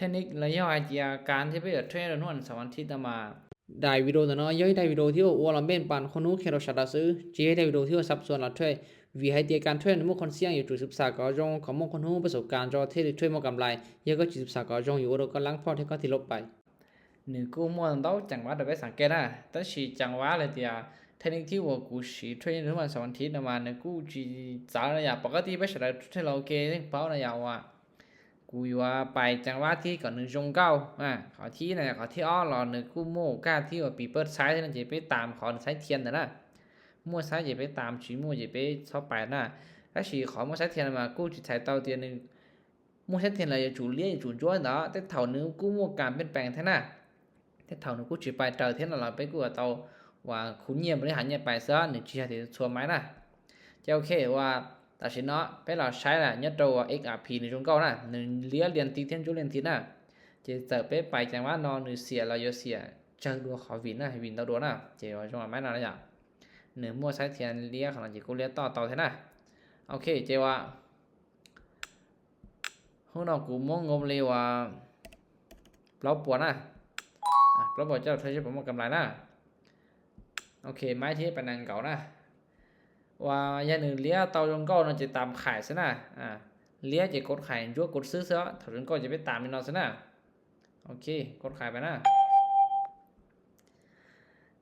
ກ ແລະ ຍໍໃຫ້ເກີດການທີ່ໄປເທຣດໃນວັນເສົາວັນອາທິດນຳມາ ໄດ້ວິດີໂອເນາະ ຍ້ອຍໄດ້ວິດີໂອທີ່ວ່າອວນລະເມັນປານຄົນຮູ້ແຄ່ໂດຊາດາຊື້ ຈີໃຫ້ໄດ້ວິດີໂອທີ່ວ່າຊັບຊ້ອນລະເທຣດ ວີໃຫ້ເຕີຍການເທຣດໃນໝູ່ຄົນສ່ຽງຢູ່ຈຸດສຶກສາກໍຢອງຂອງໝູ່ຄົນຮູ້ປະສົບການຈອເທຣດເທຣດໝົດກຳໄລ ເຍາະກໍຈິດສຶກສາກໍຢອງຢູ່ໂອໂດກຳລັງພອດເທກອນທີ່ລົບໄປ ໜຶ່ງກູ້ໝົດເຕົາຈັງຫວະໂດຍໄປສັງເກດນະ ແຕ່ຊິຈັງຫວະເລີຍເຕີຍ ເທັກນິກທີ່ວ່າກູຊິເທຣດໃນວັນເສົາວັນອາທິດນຳມາ ໜຶ່ງກູຊິຈານະຍາ ປົກກະຕິໄປສະໄລເທຣດໂອເຄເປົ່ງເປົ່ານະຍາວ່າ ກູຢູ່ວ່າໄປຈັງຫວະທີ່ກ່ອນໜຶ່ງຈຸດເກົ້າ ອາ ເຂົາທີ່ນະ ເຂົາທີ່ອອກລອໜຶ່ງກູໝູກາທີ່ວ່າປີເປີດໄຊນັ້ນ ຈະໄປຕາມເຂົາໄຊທຽນນະ ໝູ່ໄຊຈະໄປຕາມຈີໝູຈະໄປຊອບໄປນະ ຖ້າຊິເຂົາໝູໄຊທຽນມາ ກູຊິໄຊເຕົາເຕີຍໜຶ່ງ ໝູໄຊທຽນລະຢູ່ຈູລຽຢູ່ຈູຈວນເນາະ ແຕ່ເທົ່າໜຶ່ງກູໝູການປ່ຽນແປງແທ້ນະ ແຕ່ເທົ່າໜຶ່ງກູຊິໄປເຕີເທັນລະລະໄປກູເຕົາວ່າຄູເນຍບໍລິຫານເນຍໄປຊະ ໜຶ່ງຈີຫາເທຊວມໄມ້ນະ ຈະໂອເຄວ່າ ຕາຊິເນາະ ໄປລາວໃຊ້ລະຍອດໂຕເອັກອາພີໜຶ່ງຈຸດເກົ້ານະ ໜຶ່ງລຽນລຽນຕິດເທັນຈຸລຽນຕິດນະ ຈະເຕີໄປໄປຈັງຫວະນອນໜຶ່ງເສຍລະຢາເສຍ ເຈີດວງເຂົາວິນນະ ໃຫ້ວິນເຕົາດວງນະ ຈະວ່າຈະມາໄມ້ນະລະຍະ ໜຶ່ງໝູໄຊທຽນລຽຂອງລະຈິກູລຽຕໍ່ເຕົາແທ້ນະ ໂອເຄ ຈະວ່າ ຮູ້ນອກກູມົງງົມເລີຍວ່າ ເປົ່າປວນນະ ອາ ເປົ່າປວນເຈົ້າເທຣດປະມວນກຳໄລນະ ໂອເຄ ໄມ້ທີ່ໄປນັ່ງເກົ່ານະ ວ່າຢ່າໜຶ່ງລຽເຕົາຈົນເກົ້ານະ ຈະຕາມຂາຍຊະນະ ອາ ລຽຈະກົດຂາຍ ຈົວກົດຊື້ຊະ ເທົ່າຈົນເກົ້າຈະໄປຕາມອີນອນຊະນະ ໂອເຄ ກົດຂາຍໄປນະ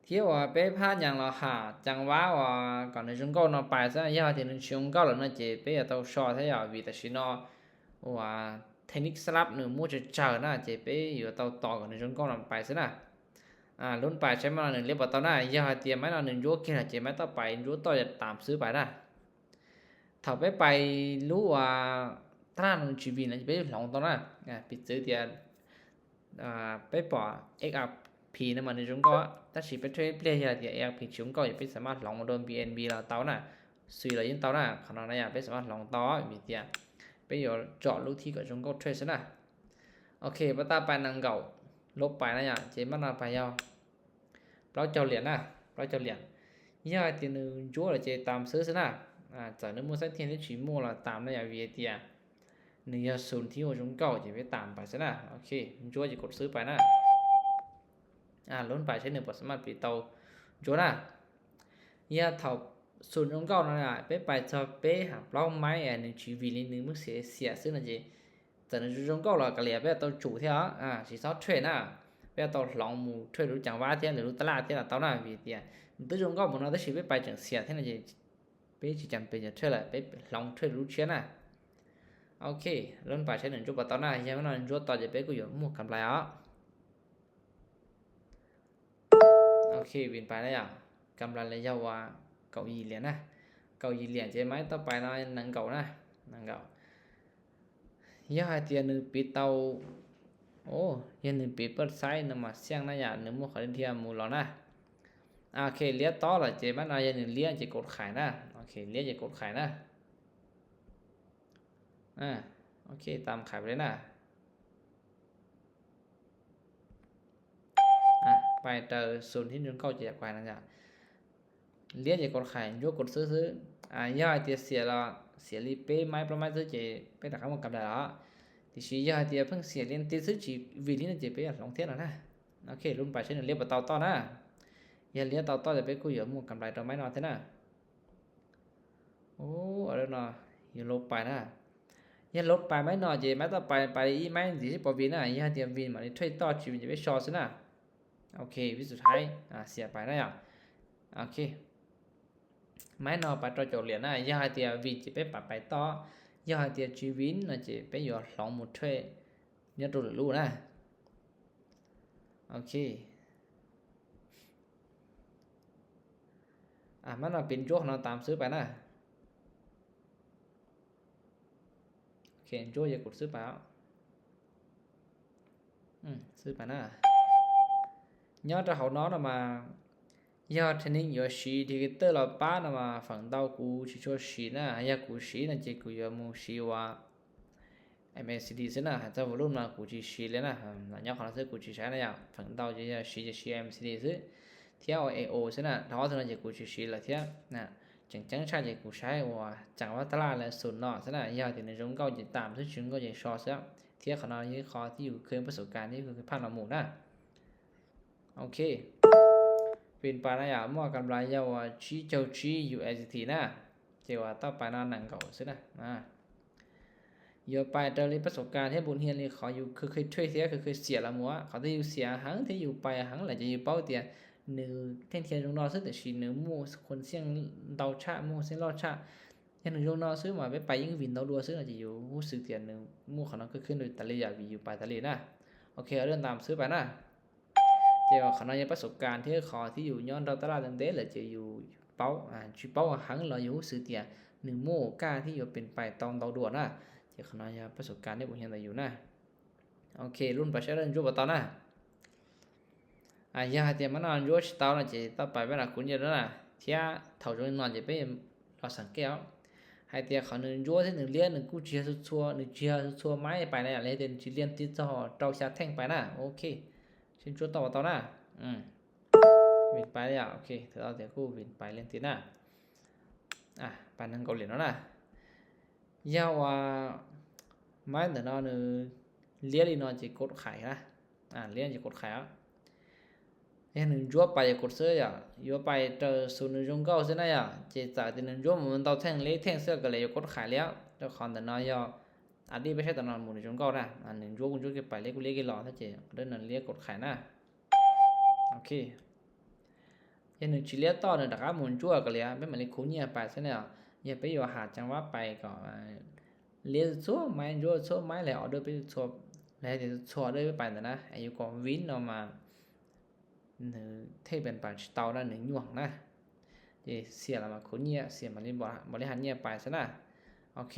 ທີ່ວ່າໄປພາດຫຍັງລະຫາ ຈັງຫວະວ່າກ່ອນໜຶ່ງຈຸດເກົ້ານອນໄປຊະ ຢ່າວ່າເຖິງໜຶ່ງຈຸດເກົ້າແລ້ວນະ ຈະໄປເອົາເຕົາຊອດແທ້ຢາວີຕາຊິນອ ວ່າເທັກນິກສະລັບໜຶ່ງໝູຈະເຈີນະ ຈະໄປຢູ່ເຕົາຕໍ່ກັບໜຶ່ງຈຸດເກົ້ານອນໄປຊະນະ ອາ ລຸ້ນໄປໃຊ້ມາໜຶ່ງລຽບບໍ່ເຕົານະ ຢ່າວ່າເຕຍມາໜຶ່ງຈົວເກລະ ຈະມາຕໍ່ໄປຈົວຕໍ່ຈະຕາມຊື້ໄປນະ ຖ້າໄປໄປຮູ້ວ່າຕະຫຼາດໜຶ່ງຈີວີນະ ຈະໄປຫຼອງເຕົານະ ອາ ປິດຊື້ເຕຍ ອ່າ ໄປປໍເອັກອາພີນຳມັນໜຶ່ງຈຸດເກົ້າ ແຕ່ຊິໄປເທຣດເປຍຢ່າເຕຍເອັກອາພີໜຶ່ງຈຸດເກົ້າ ຢ່າໄປສາມາດຫຼອງມາໂດນບີເອັນບີລາວເຕົານະ ຊຸຍລາວຍິງເຕົານະ ຂະໜາດນັ້ນຢ່າໄປສາມາດຫຼອງເຕົາມີເຕຍ ໄປຢໍເຈາະລູກທີກອນຈຸດເກົ້າເທຣດຊະນະ ໂອເຄ ປະຕາໄປນັ່ງເກົ່າ ລົບໄປນະຢ່າ ເຈມັນນອນໄປຍາວ ເປົ່າເຈົ້າຫຼຽນນະ ເປົ່າເຈົ້າຫຼຽນ ຢ່າເຕຍໜຶ່ງຈົວລະເຈຕາມຊື້ຊະນະ ອາ ຈາກໜຶ່ງໝູໄຊທຽນທີ່ຈີໝູລະຕາມນະຢ່າວີເຕຍ ໜຶ່ງຍາສູນທີ່ຫົວຈຸດເກົ້າ ຈະໄປຕາມໄປຊະນະ ໂອເຄ ຈົວຈະກົດຊື້ໄປນະ ອາ ລຸ້ນໄປໃຊ້ໜຶ່ງບໍ່ສາມາດປິດເຕົາຈົວນະ ຢ່າເທົ່າສູນຈຸດເກົ້ານັ້ນນະ ໄປໄປຊອບເປຫາເປົ້າໄມ້ ອາ ໜຶ່ງຈີວີນະ ໜຶ່ງມື້ເສຍ ເສຍຊື້ນະເຈ ຈາກໜຶ່ງຈຸດເກົ້າລະກະເລຍໄປເຕົາຈູເທຍ ອາ ຊິຊອບເທຣດນະ ໄປເຕົາຫຼອງໝູເທຣດຮູ້ຈັງຫວະເທຍ ຫຼື ຮູ້ຕະຫຼາດເທຍລະເຕົານະວີເຕຍ ໜຶ່ງຈຸດເກົ້າໝູນະ ແຕ່ຊິໄປໄປຈັ່ງເສຍເທຍນະເຈ ເປຊິຈຳເປັນຈະເທຣດລະ ເປລອງເທຣດລູກເຊຍນະ ໂອເຄ ເລີ່ມປາຍໃຊ້ໜຶ່ງຈຸດປະເຕົານະ ຢ່າມານອນຈຸດຕໍ່ຈະເປກູຢອມໝົດກຳໄລເອົາ ໂອເຄ ວິນໄປແລ້ວ ກຳໄລລະຍະວ່າເກົ້າອີ່ຫຼຽນນະ ເກົ້າອີ່ຫຼຽນ ເຈໄມ້ຕໍ່ໄປເນາະ ໜັງເກົ່ານະ ໜັງເກົ່າ ຢ່າໃຫ້ເຕຍໜຶ່ງປີເຕົາ ໂອ້ ຢ່າໜຶ່ງປີເປີດໄຊນຳມາສ່ຽງນະ ຢ່າໜຶ່ງໝູ່ເຂົາເທຍໝູລອນນະ ໂອເຄ ເລຍຕໍ່ລະເຈ ມັນເອົາຢ່າໜຶ່ງເລຍ ເຈກົດຂາຍນະ ໂອເຄ ເລຍ ເຈກົດຂາຍນະ ອາ ໂອເຄ ຕາມຂາຍໄປເລີຍນະ ອາ ໄປເຕີສູນທີ່ໜຶ່ງເກົ້າເຈັດກວ່ານັ້ນຈ້ະ ລຽນຈະກົດຂາຍ ຍົກກົດຊື້ ຊື້ ອາ ຢ່າໃຫ້ເຕຍເສຍລະ ເສຍລີເປໄມ້ປະມານຊື້ເຈ ເປັນຕາຄຳກຳໄດ້ລະ ທີ່ຊິຢ່າໃຫ້ເຕຍເພິ່ງເສຍລຽນຕິດຊື້ຈີວີລີນເຈ ເປັນຫຼອງເທຍລະນະ ໂອເຄ ລຸ້ນໄປເຊັ່ນໜຶ່ງ ລຽນບໍ່ເຕົາຕໍ່ນະ ຢ່າລຽນເຕົາຕໍ່ຈະເປັນກູຢອມໝູກຳໄລຕໍ່ໄມ້ນອນເທຍນະ ໂອ້ ເອົາແລ້ວເນາະ ຢ່າລົບໄປນະ ຢ່າລົບໄປໄມ້ນອນເຈ ໄມ້ຕໍ່ໄປ ໄປອີກໄມ້ໜຶ່ງຊິບໍ່ວິນນະ ຢ່າໃຫ້ເຕຍວິນ ມາເທຣດຕໍ່ຈີວີນຈະເປັນຊອດຊະນະ ໂອເຄ ວິນສຸດທ້າຍ ອາ ເສຍໄປນະ ໂອເຄ ໄມ້ນອນໄປຕໍ່ຈົບລຽນນະ ຢ່າໃຫ້ເຕຍວິນຈະເປັນປາໄປຕໍ່ ຢ່າໃຫ້ເຕຍຈີວີນນະ ຈະເປັນຢູ່ຫຼອງໝູເທຣດ ຍອດໂຕຫຼືລູນະ ໂອເຄ ອາ ມັນເປັນໂຈກເນາະ ຕາມຊື້ໄປນະ ໂອເຄ ໂຈກຢ່າກົດຊື້ໄປເອົາ ອືມ ຊື້ໄປນະ ຍອດເຮົານອນມາ ຍອດເທຣນນິງຢູ່ຊີ ເທຣນເຕີລາວປ້ານຳມາ ຝັ່ງເຕົາກູຊິໂຊຊີນະ ຍາກູຊີນະ ເຈກູຢາມູຊີວ່າ ເອັມເອຊີດີ ຊື້ນະ ຫາເຈົ້າວອລຸມນະ ກູຈີຊີເລີຍນະ ຍາຂອງເຮົາຊື້ກູຈີໃຊ້ນະ ຍາຝັ່ງເຕົາຈະຊີ ຈະຊີເອັມຊີດີ ຊື້ ທຽວເອໂອ ຊື້ນະ ທາວເທີນະ ຈະກູຈີຊີລະທຽວນະ ຈັ່ງຈັງຊາຈະກູໃຊ້ວ່າ ຈັງຫວະຕະຫຼາດແລະສູນເນາະ ຊື້ນະ ຍາທີ່ໜຶ່ງຈຸດເກົ້າຈະຕາມ ຊື້ຈຸດເກົ້າຈະຊອດ ຊື້ ເທຍຂອງເຮົານີ້ ຂໍທີ່ຢູ່ເຄີຍປະສົບການທີ່ເຄີຍຜ່ານມາໝູ່ນະ. ໂອເຄ ເປັນປານາຍາ ໝໍ້ກຳໄລ ຢາວວ່າ ຈີເຈົ້າຈີ ຢູເອສດີທີ ນະ ເຈົ້າວ່າຕໍ່ໄປນະ ໜັງເກົ່າຊື່ນະ ອາ ຢາວປາຍເຕີລີປະສົບການເຮັດບົດຮຽນລີ ຂໍຢູ່ເຄີຍເທຣດເທຍ ເຄີຍເສຍລະໝູ່ ຂໍທີ່ຢູ່ເສຍຫັງ ທີ່ຢູ່ປາຍຫັງ ແລະ ຈະຢູ່ເປົ້າເຕຍ ໜຶ່ງແທ່ງທຽນຈົງນອກ ຊຶ່ງແຕ່ຊີໜຶ່ງໝູ່ຄົນສ່ຽງເດົາຊະ ໝູ່ສ່ຽງຫຼອດຊະ ຢ່າງໜຶ່ງຈົງນອກ ຊື້ມາໄປ ໄປຍິງວິນເຕົາດັວ ຊຶ່ງອາດຈະຢູ່ຮູ້ສຶກເຕຍໜຶ່ງໝູ່ຂອງນອກເກີດຂຶ້ນໂດຍຕະເລ ອາ ວິນຢູ່ປາຍຕະເລນະ. ໂອເຄ ເອົາເລື່ອງຕາມຊື້ໄປນະ. ເຈົ້າຂະນ້ອຍປະສົບການທີ່ຂໍທີ່ຢູ່ຍ້ອນເທົ່າຕະຫຼາດເຕັມເດ ແລະ ຈະຢູ່ເປົ້າ ອາ ຈີເປົ້າຫັງ ລະຢູ່ຮູ້ສຶກເຕຍໜຶ່ງໝູ່ກ້າທີ່ຢູ່ເປັນໄປຕ້ອງເຕົາດັວນະ. ເຈົ້າຂະນ້ອຍປະສົບການທີ່ບໍ່ຮຽນຕາຢູ່ນະ. ໂອເຄ ລຸ້ນປາເຊເດີນຈູປະຕອນນະ. ອາ ຢາໃຫ້ເຕຍມານອນຢູ່ຊິເຕົານະ ເຈຕໍ່ໄປເວລາຄຸນເຢັນນະ ເທຍເຖົ້າຈົນນອນເຈໄປລອສັງແກ້ວ ໃຫ້ເຕຍເຂົາໜຶ່ງຈົວທີ່ໜຶ່ງລຽນ ໜຶ່ງກູ້ເຈຍສຸດຊົ່ວ ໜຶ່ງເຈຍສຸດຊົ່ວໄມ້ໄປນະ ແລ້ວເຕຍຊິລຽນຕິດຕໍ່ເຕົາຊາແທ່ງໄປນະ. ໂອເຄ ຊິຈົວຕໍ່ຕໍ່ນະ. ອືມ ວິນໄປແລ້ວ. ໂອເຄ ເຂົາເຕຍກູ້ວິນໄປລຽນຕິດນະ. ອາ ປານນັ້ນກໍລຽນເນາະນະ. ຢາວ່າໄມ້ເດີນອນໜຶ່ງລຽນລີນອນຈະກົດຂາຍນະ. ອາ ລຽນຈະກົດຂາຍເອົາ ຢ່າໜຶ່ງຈົວໄປຈະກົດຊື້ ຢາຈົວໄປເຕີສູນໜຶ່ງຈົງເກົ້າຊື້ນະ ຢາເຈຈາກທີ່ໜຶ່ງຈົວມັນເຕົາແທ່ງເລແທ່ງເສືອກະເລີຍກົດຂາຍແລ້ວ ເຈົ້າຂອງເດີນອນ ຢາອາດີໄປໃຊ້ເດີນອນໝູ່ໜຶ່ງຈົງເກົ້ານະ. ອາ ໜຶ່ງຈົວກຸນຈົວເກັບໄປເລກຸເລກິນຫຼອດນະ ເຈເດີນອນລຽນກົດຂາຍນະ. ໂອເຄ ຢ່າໜຶ່ງຈີເລຍຕໍ່ໜຶ່ງຕະກາໝູນຈົວກະເລີຍ ເປັນມາເລຄູເນຍໄປຊະແນວ ຢ່າໄປຢູ່ຫາຈັງຫວະໄປກໍ ເລຍຊົ່ວໄມ້ ໂຍຊົ່ວໄມ້ ແລະ ອອເດີໄປຊົ່ວ ແລະ ເດຊວເດີໄປນະ ອາຍຸກອງວິນອອກມາ ໜຶ່ງເທເປັນປານຊິເຕົານະ ໜຶ່ງຍວງນະ ເດເສຍລະມາໂຄເນຍ ເສຍມາລິ ບໍລິຫານເນຍໄປຊະນະ. ໂອເຄ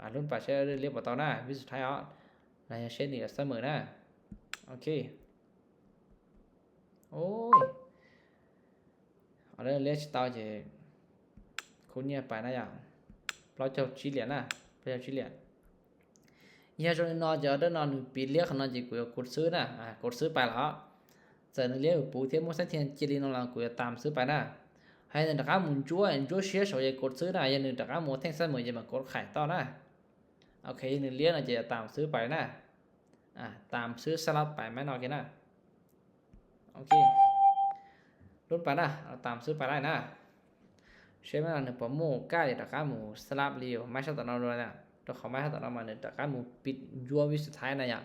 ອາ ລຸ້ນປາເຊເດີລຽບບໍ່ເຕົານະ ວິສຸດທ້າຍເອົາ ລະຍະເຊນນີ້ກໍສະເໝີນະ. ໂອເຄ ໂອ້ຍ ເອົາເດີເລສເຕົາເຈຄູເນຍໄປນະ ຢ່າ ເພາະເຈົ້າຈີລຽນນະ ເພາະເຈົ້າຈີລຽນ ຍາຈົນນອນຈະເດີນອນປີເລຍຂະນອນຈະກູກົດຊື້ນະ. ອາ ກົດຊື້ໄປລະ ເຈີໜຶ່ງເລຍປູທຽມໝູໄຊທຽນຈີລີນອນລະ ກູຈະຕາມຊື້ໄປນະ. ໃຫ້ໜຶ່ງຕະກາໝູນຈົວ ຈົວເຊຍໂຊເຢກົດຊື້ນະ ຢ່າໜຶ່ງຕະກາໝູແທ່ງໄຊເໝີ ຢ່າມາກົດຂາຍຕໍ່ນະ. ໂອເຄ ໜຶ່ງລຽນນະ ຈະຕາມຊື້ໄປນະ. ອາ ຕາມຊື້ສະລັບໄປແມ່ນອກເກນະ. ໂອເຄ ລຸ້ນໄປນະ ເອົາຕາມຊື້ໄປໄດ້ນະ. ເຊມາໜຶ່ງປະໂມກາຍຕະກາໝູສະລັບລີວ ໄມ້ຊະຕະນອນດ້ວຍນະ. ຕົວເຂົາໄມ້ຊະຕະນອນມາໜຶ່ງຕະກາໝູປິດຍົວວິສຸດທ້າຍນະ ຢາ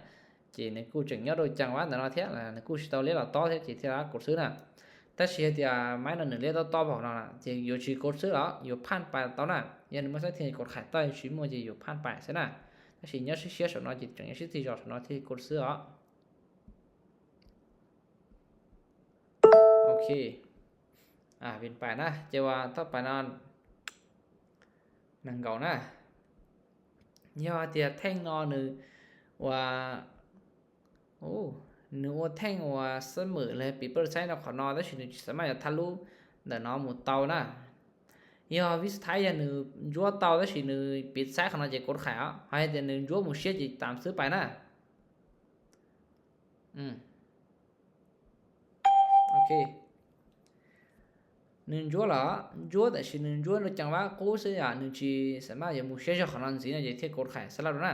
ເຈໜຶ່ງກູ້ຈຶ່ງຍອດໂດຍຈັງຫວະນະເນາະ ເທຍລະໜຶ່ງກູ້ຊິເຕົາເລລະຕໍ່ເທຍເຈເທຍລະກົດຊື້ນະ. ແຕ່ຊິເຮັດເຕຍໄມ້ນະໜຶ່ງເລຕໍ່ຕໍ່ບອກເນາະນະ ເຈຢູ່ຊິກົດຊື້ລະ ຢູ່ຜ່ານໄປຕໍ່ນະ. ຢ່າໜຶ່ງມາໃຊ້ເທຍກົດຂາຍຕໍ່ຊິໝູເຈຢູ່ຜ່ານໄປຊະນະ. ແຕ່ຊິຍອດຊິເຊຍສອນອນຈິດຈັ່ງຍອດຊິຕິຈອດສອນອນທີ່ກົດຊື້ເນາະ. ໂອເຄ ອາ ເປັນໄປນະ ເຈວ່າຕໍ່ໄປນອນໜັງເກົ່ານະ. ຍາເຕຍແທ່ງນອນໜຶ່ງວ່າ ໂອ້ ໜຶ່ງໂອແທ່ງວ່າສະເໝີ ແລະ ປີເປີໃຊ້ນະຂອນອນ ແຕ່ຊິໜຶ່ງສາມາດຈະທະລຸເດີນອນໝູເຕົານະ. ຍາວິສໄທຍາໜຶ່ງຈົວເຕົາ ແຕ່ຊິໜຶ່ງປິດຊ້າຍຂອນອນເຈກົດຂາຍເອົາ ໃຫ້ເຕຍໜຶ່ງຈົວໝູເຊຍຈິຕາມຊື້ໄປນະ. ອືມ ໂອເຄ ໜຶ່ງຈົວລະ ຈົວແຕ່ຊິໜຶ່ງຈົວໂດຍຈັງຫວະກູຊື້ ອາ ໜຶ່ງຊິສາມາດຢາໝູເຊຍເຈົ້າຂອງນອນຊິນະ ເຈເທຍກົດຂາຍສະລັບນະ.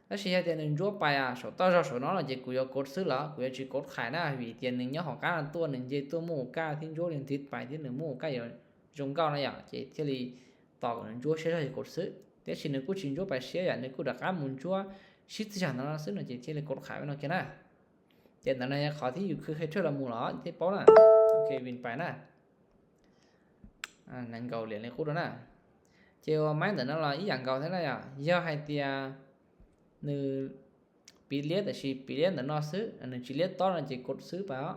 ແລ້ວຊິໃຫ້ເຕຍໜຶ່ງຈົວໄປ ອາ ໂຊເຕົ້າເຈົ້າໂຊນອນລະ ເຈກູຢາກົດຊື້ລະ ກູຢາຊິກົດຂາຍນະ. ຫວີເຕຍໜຶ່ງຍອດຂອງການຕົວໜຶ່ງເຈຕົວໝູກາທີ່ຈົວລິນຕິດໄປທີ່ໜຶ່ງໝູກາຢາຈົງເກົ້ານະ ຢາເຈເທຍລີຕໍ່ກັບໜຶ່ງຈົວເຊຍເຈົ້າເຈກົດຊື້. ແຕ່ຊິໜຶ່ງກູຊິນຈົວໄປເຊຍ ຢາໜຶ່ງກູດາກາໝູນຈົວຊິດຊິຈານນະ ຊື້ນະ ເຈເທຍລີກົດຂາຍໄວ້ນອກເກນນະ. ເຈັດນະ ຂໍທີ່ຢູ່ຄືເຮັດເທື່ອລະໝູລະ ທີ່ເປົ້ານະ. ໂອເຄ ວິນໄປນະ. ອາ ໜັງເກົ່າຫຼຽນເລີຍຄຸດນະ. ເຈວ່າໄມ້ເດີນນະລະ ອີ່ຫຍັງເກົ່າແທ້ນະ ຢາ ຢາໃຫ້ເຕຍໜຶ່ງປີເລຍ ແຕ່ຊິປີເລຍເດີນນອກຊື້ ອັນໜຶ່ງຊິເລຍຕໍ່ນະ ເຈກົດຊື້ໄປເນາະ.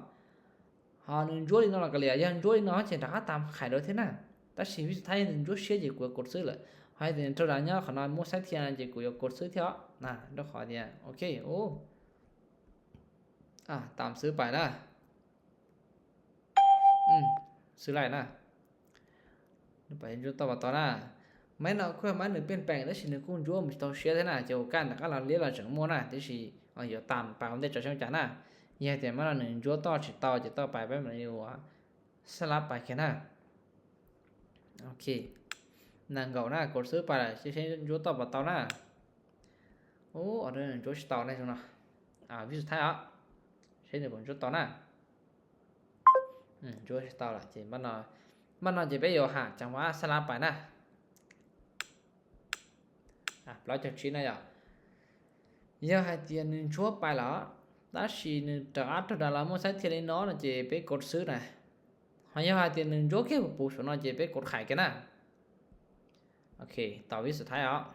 ເຮົາໜຶ່ງຈົວລີນອນລະກະເລຍ ຢ່ານຈົວລີນອນເຈດາຕາມຂາຍໂດຍເທນະ. ແຕ່ຊີວິດສຸດທ້າຍໜຶ່ງຈົວເຊຍ ເຈກົດຊື້ເລີຍ. ໃຫ້ເດີນໂທດາຍອດຂະນ້ອຍໝູໄຊທຽນ ເຈກົດຊື້ເທຍນະ. ດອກຂໍເດຍ ໂອເຄ ໂອ້ ອາ ຕາມຊື້ໄປນະ. ອືມ ຊື້ໄດ້ນະ. ໄປຈົນຕໍ່ມາຕໍ່ນະ. ໄມ້ນອກເພື່ອໄມ້ໜຶ່ງປ່ຽນແປງ ແຕ່ຊິໜຶ່ງກຸ້ງຈົວມີຕໍ່ເຊຍເດນະ. ເຈົ້າການຕະກະລາເລລາຈັ່ງມົວນະ. ແຕ່ຊິເອົາຢູ່ຕາມປາກຂອງເດເຈົ້າຊ່າງຈານນະ. ຢ່າແຕ່ມານອກໜຶ່ງຈົວຕໍ່ຊິຕໍ່ ຈະຕໍ່ໄປແບບນີ້ວ່າ ສະຫຼັບໄປແຄ່ນະ. ໂອເຄ ນາງເກົານະ ກົດຊື້ໄປລະ ຊິເຊນຈົວຕໍ່ມາຕໍ່ນະ. Ồ, ở đây là chuỗi stop này chúng nó. À, ví dụ thái đó. Sẽ được một chuỗi stop nè. Ừ, chuỗi stop là chỉ bắt nó, bắt nó chỉ biết vô hả, chẳng qua slide bài nè. À, blog cho chín này rồi. Giờ hai tiền nên chuỗi bài là. Đó là nên trả áp cho đó là mua sách thì lên nó là chỉ biết cột xứ này. Hoặc giờ hai tiền nên chuỗi cái bộ số nó chỉ biết cột khải cái nè. Ok, tao ví dụ thái đó.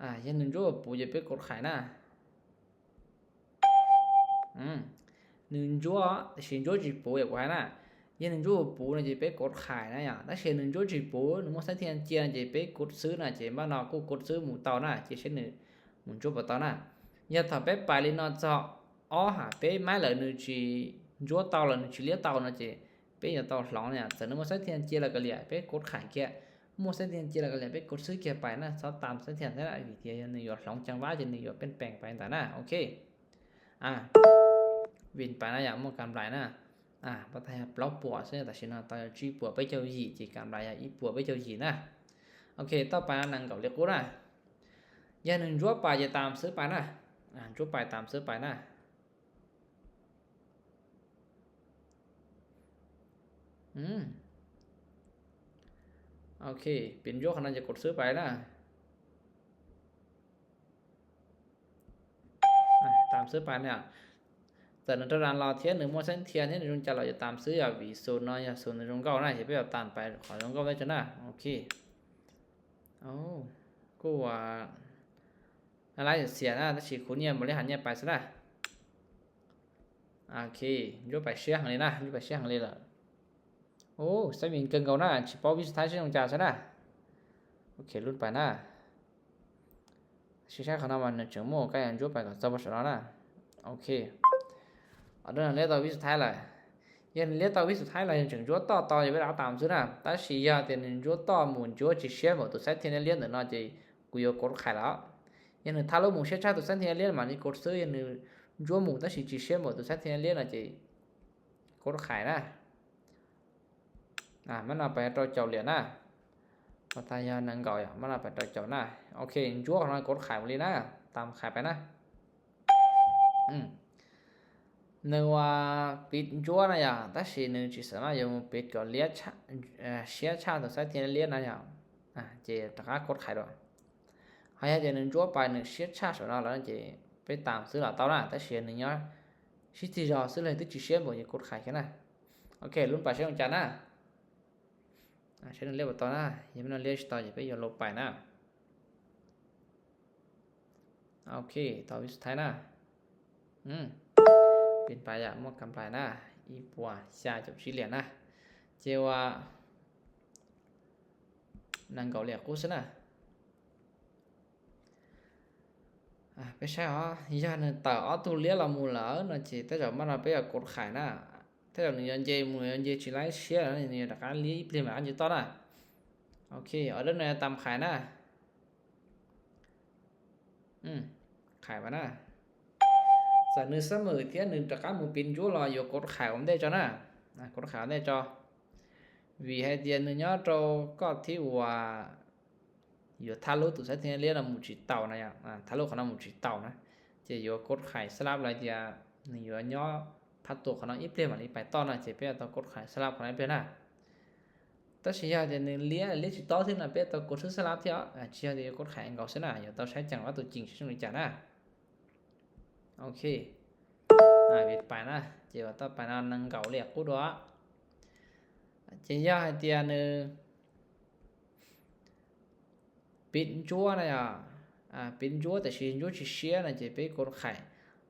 À, ຢາກໜຶ່ງຈົວປູ ຢ່າໄປກົດຂາຍນະ. ອືມ ໜຶ່ງຈົວ ຊິຈົວຈີປູ ຢ່າກົດຂາຍນະ. ຢາກໜຶ່ງຈົວປູນະ ຈະໄປກົດຂາຍນະ. ຢາ ຖ້າເສຍໜຶ່ງຈົວຈີປູ ໜຶ່ງໝົດໃຊ້ທຽນຈຽນ ຈະໄປກົດຊື້ນະ. ຈະມານອກກູກົດຊື້ໝູ່ເຕົ່ານະ. ຈະເສຍໜຶ່ງໝູ່ຈົວປະເຕົານະ. ຢ່າຖ້າໄປປາຍລີນອນເຈາະ ອໍ ຫາເປໄມ້ເລີຍ ໜຶ່ງຈີຈົວເຕົ່າ ແລ້ວໜຶ່ງຈີລຽເຕົ່ານະ. ຈະ ເປັນຫຍັງຕ້ອງຫຼອງເນຍ ຈາກນັ້ນໝົດໃຊ້ທຽນຈຽນແລ້ວກໍເລຍໄປກົດຂາຍແກະ ໝົດໃຊ້ທຽນຈຽນແລ້ວກໍເລຍໄປກົດຊື້ແກະໄປນະ ຊອບຕາມໃຊ້ທຽນແທ້ນະ ວິທີໜຶ່ງຢູ່ຫຼອງຈັງຫວະ ຈະໜຶ່ງຢູ່ປ່ຽນແປງໄປຕານະ. ໂອເຄ ອາ ວິນໄປນະ ຢ່າໝົດກຳໄລນະ. ອາ ບໍ່ໄດ້ປອບປົວເຊິ່ງຕາຊິນະ ຕາຈີປົວໄປເຈົ້າຢີ ຈີກຳໄລອີປົວໄປເຈົ້າຢີນະ. ໂອເຄ ຕໍ່ໄປນະ ນັ່ງເກົາເລຍກູນະ ຢ່າໜຶ່ງຈົວໄປ ຈະຕາມຊື້ໄປນະ. ອາ ຈົວໄປຕາມຊື້ໄປນະ. ອືມ ໂອເຄ ເປັນໂຍກຂະໜາດຈະກົດຊື້ໄປນະ. ອາ ຕາມຊື້ໄປເນຍ ແຕ່ນະ ຕະລານລາວທຽນໜຶ່ງ ໝົດເສັ້ນທຽນເຮັດໃຫ້ລຸງຈັນລາວຈະຕາມຊື້ຢາວວີສູນເນາະ ຢາວສູນໃນລຸງເກົ້ານະ ຊິໄປເອົາຕາມໄປ ຂໍລຸງເກົ້າໄວ້ເຈົ້ານະ. ໂອເຄ ໂອ້ ກູວ່າ ອາໄລເສຍນະ ແຕ່ຊິຄູນຽມບໍລິຫານຍຽມໄປຊະນະ. ໂອເຄ ຢູ່ໄປເຊຍຫັ້ນເລີຍນະ ຢູ່ໄປເຊຍຫັ້ນເລີຍລະ. ໂອ້ ໄຊມິງເກິ່ງເກົ່ານະ ຊິເປົ່າວິສຸດທ້າຍຊິລົງຈາຊະນະ. ໂອເຄ ລຸ້ນໄປນະ ຊິໃຊ້ຂະນອມວັນໜຶ່ງເຈີໂມ ໃກ້ອັນຢູ່ໄປກໍຈະບໍ່ຊະນະນະ. ໂອເຄ ເອົາເດີນເລດຕໍ່ວິສຸດທ້າຍລະ ເຢັນເລດຕໍ່ວິສຸດທ້າຍລະ ຍັງຈວດຕໍ່ ຕໍ່ເວລາຕາມຊື່ນະ ແຕ່ຊິຢາກເຕັນຈວດຕໍ່ໝູນຈວດຊິເຊຍໝົດ ຕົວໃຊ້ທຽນລຽນເດີນອນຈີ ກູຢາກົດຂາຍແລ້ວ ຍັງຖ້າລົງໝູເຊຍຊາຕົວຊັ້ນທີ່ລຽນມານີ້ກົດຊື້ ຍັງຈົວໝູແຕ່ຊິຈີເຊຍໝົດຕົວຊັ້ນທີ່ລຽນອາດຈະກົດຂາຍນະ. ອາ ມັນເອົາໄປຕໍ່ເຈົ້າຫຼຽນນະ ປະຕາຍານັງເກົາ ມັນເອົາໄປຕໍ່ເຈົ້ານະ. ໂອເຄ ຈົວຂອງມັນກົດຂາຍໝົດເລີຍນະ ຕາມຂາຍໄປນະ. ອືມ ໜຶ່ງວ່າປິດຈົວນະຢາ ແຕ່ຊິໜຶ່ງຊິສາມາດຢູ່ປິດກໍລຽນຊະ ເຊຍຊາຕົວຊັ້ນທີ່ລຽນນະຢາ ອາ ເຈຕະກາກົດຂາຍດ້ວຍ. ຫາຍາກຈະໜຶ່ງຈົວໄປໜຶ່ງເຊຍຊາສະນອນແລ້ວເຈໄປຕາມຊື້ລາວເຕົ້ານະ ແຕ່ເຊຍໜຶ່ງຍອດຊິຕິຈອຊື້ເລີຍຕິຈິເຊຍບໍ່ຢາກົດຂາຍແຄ່ນະ. ໂອເຄ ລຸ້ນໄປເຊຍຂອງຈານນະ ອາ ເຊຍໜຶ່ງລຽບບໍ່ຕໍ່ນະ ຍັງບໍ່ນອນລຽບຊິຕໍ່ ຢ່າໄປຢອນລົບໄປນະ. ໂອເຄ ຕໍ່ວິສຸດທ້າຍນະ. ອືມ ເປັນປາຍາໝົດກຳໄລນະ ອີປົວຊາຈົບຊີຫຼຽນນະ ເຈວ່າ ນັງເກົາຫຼຽກກູຊະນະ. ອາ ໄປໃຊ້ເອົາ ຍາໜຶ່ງເຕົາເອົາຕູ້ລຽລະໝູລະເນາະ ເຈແຕ່ຈອກມັນເອົາໄປເອົາກົດຂາຍນະ ແຕ່ຈອກໜຶ່ງຍອນເຢໝູຍອນເຢຊິໄລເຊຍນະ ນີ້ຕະການລຽບເລຍມາອັນຢູ່ຕໍ່ນະ. ໂອເຄ ອອເດີໜຶ່ງຕາມຂາຍນະ. ອືມ ຂາຍມານະ ສະໜຶ່ງສະເໝີທຽນໜຶ່ງຕະກາໝູປິນຢູ່ລອຢູ່ກົດຂາຍອອມເດເຈົ້ານະ ອາ ກົດຂາຍອອມເດເຈົ້າ ວີໃຫ້ທຽນໜຶ່ງຍອດໂຕກໍທີ່ວ່າຢູ່ທາລຸຕຸໃຊ້ທຽນລຽນອະໝູຈີເຕົານະ ອາ ທາລຸຂອງອະໝູຈີເຕົານະ ຈະຢູ່ກົດຂາຍສະຫຼັບລະຈະໜຶ່ງຢູ່ຍອດ ພາດຕົວຂອງນ້ອງອີເປມອັນນີ້ໄປຕໍ່ນະ ຈະເປັນຕົວກົດຂາຍສະຫຼັບຂອງນ້ອງອີເປນນະ. ແຕ່ຊິຢາກຈະໜຶ່ງລຽນ ລຽນຊິຕໍ່ເທື່ອນະ ເປັນຕົວກົດຊື້ສະຫຼັບເທື່ອ ອາ ຊິຢາກຈະກົດຂາຍອັນເກົ່າຊະນະ ຢ່າຕ້ອງໃຊ້ຈັງຫວະຕົວຈິງ ຊິຕ້ອງໄດ້ຈັດນະ. ໂອເຄ ອາ ເວດໄປນະ ເຈວ່າຕໍ່ໄປນະ ນັງເກົາລຽກກູດວະ ເຈຢາກໃຫ້ຕຽນໜຶ່ງ ປິນຈົວນະ ອາ ປິນຈົວ ແຕ່ຊິຈົວຊິເຊຍນະ ຈະໄປກົດຂາຍ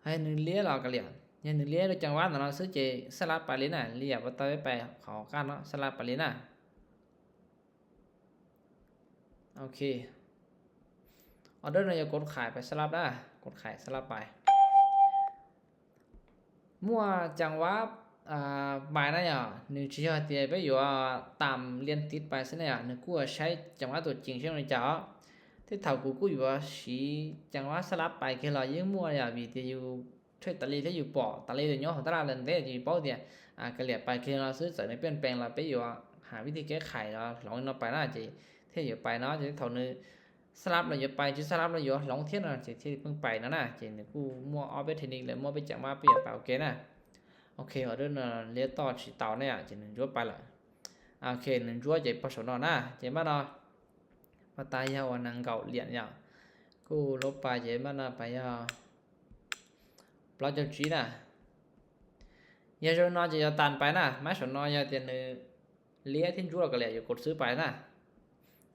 ໃຫ້ໜຶ່ງລຽນລະກະລຽນ ໃຫ້ໜຶ່ງລຽນໂດຍຈັງຫວະນະ ຊື້ເຈສະຫຼັບໄປເລີຍນະ ລຽນບໍ່ຕ້ອງໄປເຂົ້າກັນເນາະ ສະຫຼັບໄປເລີຍນະ. ໂອເຄ ອອເດີນະ ຢ່າກົດຂາຍໄປສະຫຼັບນະ ກົດຂາຍສະຫຼັບໄປ. ໝວດຈັງຫວະ ອາ ບາຍນະຫຍັງ ໜຶ່ງຊິເຮັດໃຫ້ໄປຢູ່ຕາມລຽນຕິດໄປຊັ້ນນະຫຍັງ ໜຶ່ງກູໃຊ້ຈັງຫວະຕົວຈິງເຊັ່ນນະເຈົ້າ ທີ່ເຖົ້າກູກູຢູ່ວ່າຊິຈັງຫວະສະຫຼັບໄປເຄລອຍຍິງໝວດນະຫຍັງ ວີທີ່ຢູ່ເທດຕາລີທີ່ຢູ່ປໍຕາລີເດຍຍໍຂອງຕະຫຼາດເລີນເດຢູ່ປໍເດຍ ອາ ກະລຽບໄປເຄລອຍຊື້ໃຈໃນປ່ຽນແປງລະໄປຢູ່ຫາວິທີແກ້ໄຂລະລອງນອກໄປນະ ຈະ ເທດຢູ່ໄປເນາະ ຈະເທົ່າໜຶ່ງສະຫຼັບແລ້ວຢູ່ໄປ ຈະສະຫຼັບແລ້ວຢູ່ຫຼອງທຽນເນາະ ຈະເທດເບິ່ງໄປນະນະ ຈະນີ້ກູມົວອອບເວດເທຄນິກ ແລະ ມົວໄປຈັກມາປ່ຽນໄປ ໂອເຄນະ. ໂອເຄ ອອເດີເນາະ ເລຍຕໍ່ຊິເຕົາເນຍ ຈະໜຶ່ງຈົວໄປລະ ໂອເຄ ໜຶ່ງຈົວ ຈະປະສົນເນາະນະ ຈະມາເນາະ ປະຕາຍາວນາງເກົາຫຼຽນຍາວ ກູລົບໄປ ຈະມາເນາະ ໄປຍາວ ປລາວເຈົ້າຈີນະ ຍາວໂຈນອນ ຈະຍາວຕານໄປນະ ໄມ້ສົນນອນ ຍາວຕຽນໜຶ່ງ ເລຍ ເທັນຈູລະກະເລຍ ຢູ່ກົດຊື້ໄປນະ.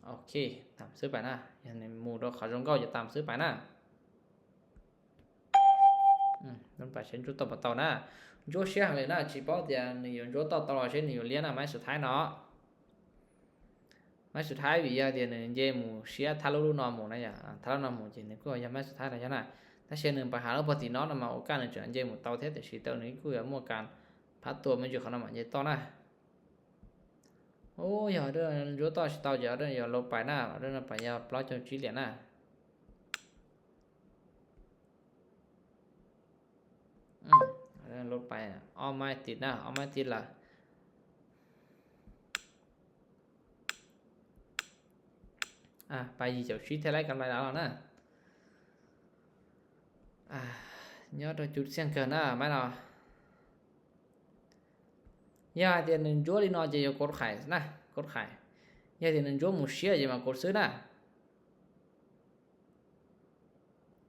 ໂອເຄ ຕາມຊື້ໄປນະ ຢ່າໃຫ້ໝູ່ດອກເຂົາຈົງເກົ້າ ຢ່າຕາມຊື້ໄປນະ. ອືມ ລົງໄປເຊັນຈູຕໍ່ບໍ່ເຕົານະ ໂຈເຊຍເລີຍນະ ຈີປອດຽນຢູ່ໂຈຕໍ່ຕະຫຼອດເຊັ່ນຢູ່ລຽນນະ ໄມ້ສຸດທ້າຍເນາະ ໄມ້ສຸດທ້າຍວິຍາດຽນເຢໝູເຊຍທາລຸລຸນອນໝູນະ ຢ່າ ອາ ທາລຸນອນໝູ ຈີນນີ້ກໍຢ່າໄມ້ສຸດທ້າຍລະຍານະ ຖ້າເຊນໜຶ່ງໄປຫາລະພໍຕີນອນນະ ມາໂອກາດໜຶ່ງຈະເຢໝູເຕົາເທດ ແຕ່ຊີເຕົານີ້ກໍຢ່າມົວການພັດຕົວມັນຢູ່ເຂົານຳ ເຢຕໍ່ນະ. ໂອ້ຍ ເດີ ໂຈຕໍ່ຊິເຕົາ ເດີ ເດີ ໂລໄປນະ ເດີ ໄປຍາວປລາວເຈົ້າຈີນລຽນນະ ອືມ ເດີ ລົດໄປ ອອກໄມ້ຕິດນະ ອອກໄມ້ຕິດລະ ອາ ໄປຢີເຈົ້າຊີເທໄລກຳໄລລາວນະ ອາ ຍອດຈຸດສ່ຽງເກີນນະ ໄມ້ເນາະ. ຍາດຽນໜຶ່ງຈົວລີນອນ ຈະຢູ່ກົດຂາຍນະ ກົດຂາຍ ຍາດຽນໜຶ່ງຈົວໝູເຊຍ ຈະມາກົດຊື້ນະ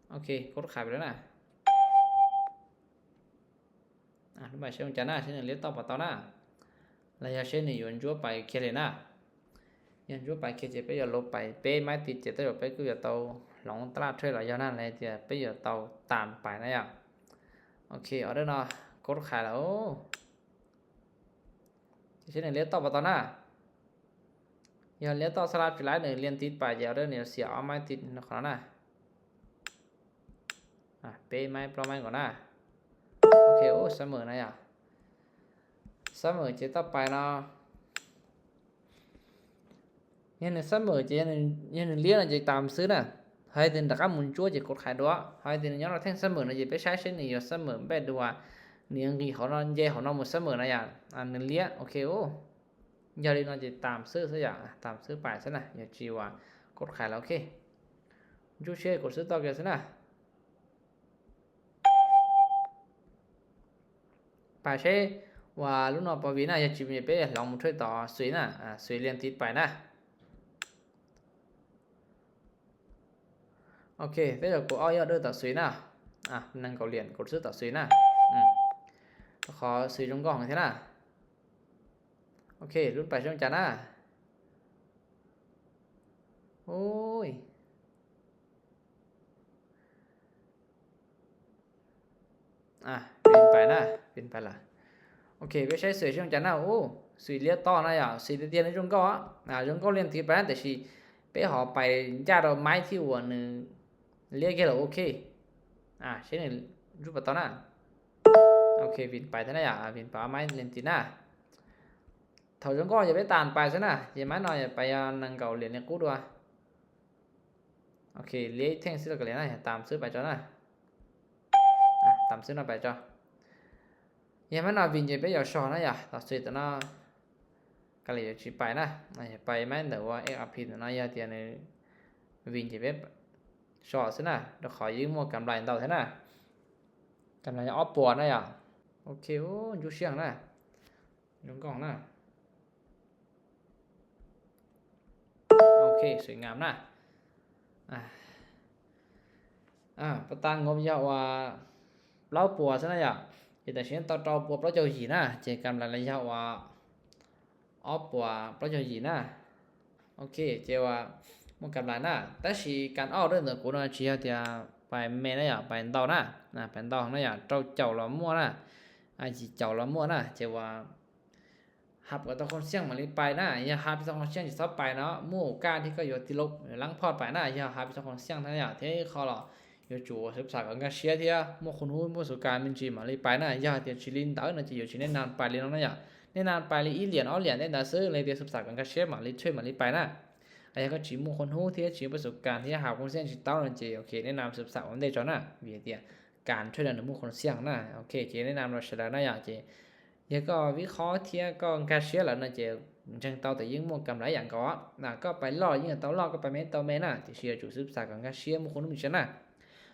ໂອເຄ ກົດຂາຍໄປແລ້ວນະ ອາ ລົງໄປເຊນຈັນນະ ເຊນເລຍຕໍ່ປະເຕົານະ ລະຍະເຊນນີ້ຢູ່ຈົວໄປເຄເລນະ ຢູ່ຈົວໄປເຄເຈ ໄປຢູ່ລົບໄປເປ້ໄມ້ຕິດເຈ ຕະຫຼອດໄປ ກູຢາເຕົາ ຫຼອງຕະຫຼາດເທຣດລະຍາວນັ້ນ ແລະ ເຈ ໄປຢູ່ເຕົາຕາມໄປນະ ໂອເຄ ອອເດີເນາະ ກົດຂາຍລະ ໂອ້ ເຊນເລຍຕໍ່ປະເຕົານະ ຢ່າເລຍຕໍ່ສະຫຼັບຈຸລາຍໜຶ່ງລຽນຕິດໄປ ເຈົ້າເດີ ເນວເສຍເອົາໄມ້ຕິດນະ ຂອງເຮົານະ ອາ ເປ້ໄມ້ປອມໄມ້ກ່ອນນະ ໂອເຄ ໂອ້ ສະເໝີນະ ສະເໝີ ເຈ ຕໍ່ໄປເນາະ ຍາໜຶ່ງສະເໝີ ເຈ ຍາໜຶ່ງ ຍາໜຶ່ງລຽນ ເຈ ຕາມຊື້ນະ ໃຫ້ເຕັນຕະກາໝູນຈົວ ເຈ ກົດຂາຍດ້ວຍ ໃຫ້ເຕັນຍອດແທ່ງສະເໝີນະ ເຈ ໄປໃຊ້ເຊັ່ນນີ້ຢູ່ສະເໝີ ແບບທີ່ວ່າ ໜຶ່ງກີເຂົານອນ ເຢເຂົານອນໝູສະເໝີນະ ຢ່າ ອາ ໜຶ່ງລຽນ ໂອເຄ ໂອ້ ຢ່າລີນອນ ເຈ ຕາມຊື້ຊະ ຢ່າ ຕາມຊື້ໄປຊະນະ ຢ່າຈີວ່າກົດຂາຍລະ ໂອເຄ ຈູເຊ ກົດຊື້ຕໍ່ກັນຊະນະ ປາເຊ ວ່າລຸນອອກປະວິນນະ ຢາກຈິເປັນລອງໝູຊ່ວຍຕໍ່ຊຸຍນະ ອາ ຊຸຍລຽນຕິດໄປນະ ໂອເຄ ເປັນການກົດອອກຍອດເດີຕໍ່ຊຸຍນະ ອາ ນາງເກົາຫຼຽນ ກົດຊື້ຕໍ່ຊຸຍນະ ອືມ ຂໍຊຸຍຈົງກອງເທື່ອນະ ໂອເຄ ລຸນໄປຊ່ວງຈັນນະ ໂອ້ຍ ອາ ປິ່ນໄປນະ ປິ່ນໄປລະ ໂອເຄ ໄປໃຊ້ສວຍຊ່ວງຈັນນະ ໂອ້ ສວຍລຽນຕໍ່ນະ ຢາກສວຍຕຽນໃນຊ່ວງເກົ່າອະ ອາ ຊ່ວງເກົ່າລຽນຕິດໄປນະ ແຕ່ຊິໄປຂໍໄປຢາດເອົາໄມ້ທີ່ຫົວໜຶ່ງລຽນເກດ ໂອເຄ ອາ ເຊັ່ນນີ້ ຢູ່ປະຕອນນະ ໂອເຄ ວິນໄປທະນະ ຢາກວິນໄປເອົາໄມ້ລຽນຕິດນະ ເຖົ້າຈົງກໍຢ່າໄປຕານໄປຊະນະ ເຈມາໜ້ອຍໄປນາງເກົາຫຼຽນໃນກູດວ່າ ໂອເຄ ເລຍແທ່ງຊິລະກະເລຍນະ ຕາມຊື້ໄປເຈົ້ານະ ອາ ຕາມຊື້ນະໄປເຈົ້າ ເຍມານອດວິນເຈໄປຢາວຊໍນະ ຢາ ຕາມຊື້ຕະນະ ກະເລຍຊິໄປນະ ອາ ໄປແມ່ນແຕ່ວ່າເອັກອາພີນະ ຢາຕຽນວິນເຈໄປຊໍຊະນະ ດຽວຂໍຢືມໝວກກຳໄລເຕົາຊະນະ ກຳໄລອອກປົວນະ ຢາ ໂອເຄ ໂອ້ ຢູ່ຊຽງນະ ຍົງກ້ອງນະ ໂອເຄ ສວຍງາມນະ ອາ ອາ ປະຕາງງົບຍາວວ່າ ເລົ່າປົວຊະນະ ຢາ ເຮັດແຕ່ຊິເຮັດຕໍ່ເຕົາປົວເປົາເຈົ້າຫີນະ ເຈກຳລະລະຍະວ່າ ອອກປົວເປົາເຈົ້າຫີນະ ໂອເຄ ເຈວ່າໝວກກຳລະນະ ແຕ່ຊິການອອກເດີນຕົວກູນະ ຊິເຮັດແຕ່ໄປແມ່ນະ ຢາ ໄປເຕົານະ ນະ ໄປເຕົານະ ຢາ ເຈົ້າເຈົ້າລະມົວນະ ອາ ຊິເຈົ້າລະມົວນະ ເຈວ່າ ຮັບກໍຕ້ອງຄົນສ່ຽງມາລີໄປນະ ຢ່າຮັບຕ້ອງຄົນສ່ຽງຊິຊອບໄປເນາະ ໝູ່ກ້າທີ່ກໍຢູ່ຕິລົບຫຼັງພອດໄປນະ ຢ່າຮັບຕ້ອງຄົນສ່ຽງນະ ຢ່າເທຂໍລອ ຢູ່ຈູສືບສານການກະເຊຍເທ ໝູ່ຄົນຮູ້ປະສົບການມີຈີມາລີໄປນະ ຢ່າເທຊິລິນເຕີນະ ຈະຢູ່ຊິແນະນຳໄປລີນອນນະ ຢ່າແນະນຳໄປລີອີຫຼຽນອອຫຼຽນແນະນຳຊື້ເລີຍເທສືບສານການກະເຊຍມາລີຊ່ວຍມາລີໄປນະ ອາ ຢ່າກໍຈີໝູ່ຄົນຮູ້ເທຈີປະສົບການທີ່ຫາຄົນສ່ຽງຊິເຕົ້ານະ ເຈໂອເຄ ແນະນຳສືບສານອອນເດຈອນນະ ເວເທ ການຊ່ວຍເຫຼືອໃນໝູ່ຄົນສ່ຽງນະ ໂອເຄ ເຈແນະນຳລາວຊະດານະ ຢ່າເຈ ແລ້ວກໍວິເຄາະເທຍກໍກາເຊຍລະນະ ເຈ Ntseeg tau tè yeej muaj gam lay yaang gau, na, gau pai lawr, yeej tau lawr, gau pai mei tau mei na, tè sia zhu sip sa gau, gah sia muaj khuv num zhe na.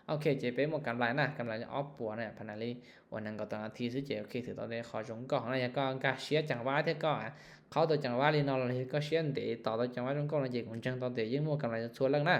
Ok, zhe bei muaj gam lay na, gam lay oc buoc na, phan na li, ua nangv gau dangh a ti si zhe, ok, thirc dau deix kho zhongc gauh na, yaac gau gah sia jangc wa tiex gau, khou dou jangc wa li nor, gau sia deix dau dou jangc wa zhongc gauh na, zhe kungx ntseeg dau deix yeej muaj gam lay cuotv lengh na.